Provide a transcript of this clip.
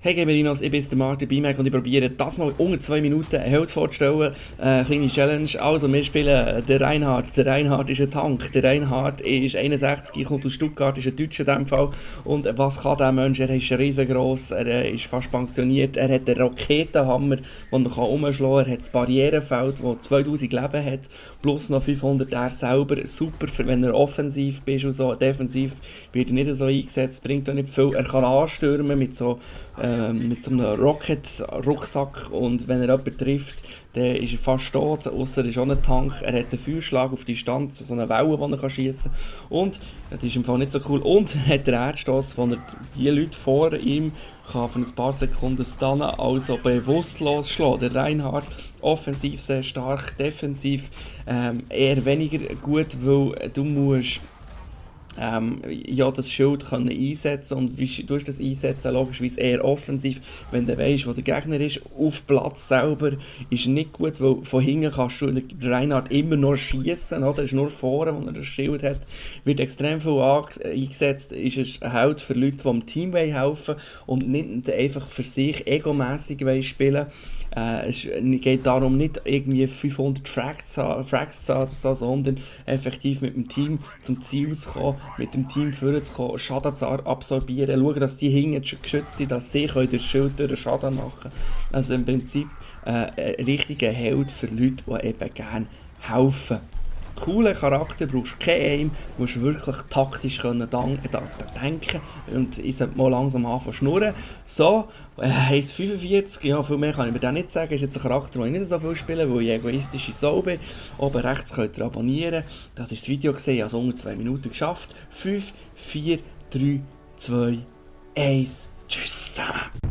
Hey Gamerinos, ich bin der Martin Bimek und ich probiere das mal unter 2 Minuten einen Held vorzustellen. Kleine Challenge. Also, wir spielen den Reinhard. Der Reinhard ist ein Tank. Der Reinhard ist 61, kommt aus Stuttgart, ist ein Deutscher in dem Fall. Und was kann der Mensch? Er ist riesengroß, er ist fast pensioniert, er hat einen Raketenhammer, den er umschlagen kann. Er hat das Barrierefeld, das 2000 Leben hat, plus noch 500 er selber. Super, wenn er offensiv bist und so. Defensiv wird er nicht so eingesetzt, bringt auch nicht viel. Er kann anstürmen mit so einem Rocket-Rucksack und wenn er jemanden trifft, dann ist er fast tot, ausser er ist auch ein Tank. Er hat einen Feuerschlag auf Distanz, so eine Welle, die er schiessen kann. Und, das ist im Fall nicht so cool, und er hat den Erdstoss, wo er die Leute vor ihm kann für ein paar Sekunden stunnen, also bewusstlos schlagen. Der Reinhard, offensiv sehr stark, defensiv eher weniger gut, weil du musst ja, das Schild können einsetzen und wie du das einsetzen, logischerweise eher offensiv, wenn du weißt, wo der Gegner ist, auf Platz selber ist nicht gut, weil von hinten kannst du den Reinhard immer noch schießen, oder? Ist nur vorne, wo er das Schild hat, wird extrem viel eingesetzt, ist ein Held für Leute, die dem Team helfen und nicht einfach für sich egomässig spielen. Es geht darum, nicht irgendwie 500 Frags zu haben, sondern effektiv mit dem Team zum Ziel zu kommen, mit dem Team vorzukommen, Schaden zu absorbieren, schauen, dass die hinten geschützt sind, dass sie durch das Schild durch Schaden machen können. Also im Prinzip ein richtiger Held für Leute, die eben gerne helfen. Cooler Charakter, brauchst keinen Aim, musst wirklich taktisch können denken und ich sollte mal langsam anfangen zu schnurren. So, heisst 45, ja, viel mehr kann ich mir da nicht sagen, ist jetzt ein Charakter, den ich nicht so viel spiele, weil ich egoistische Sau bin. Oben rechts könnt ihr abonnieren, das ist das Video gesehen, also unter 2 Minuten geschafft. 5, 4, 3, 2, 1, tschüss zusammen!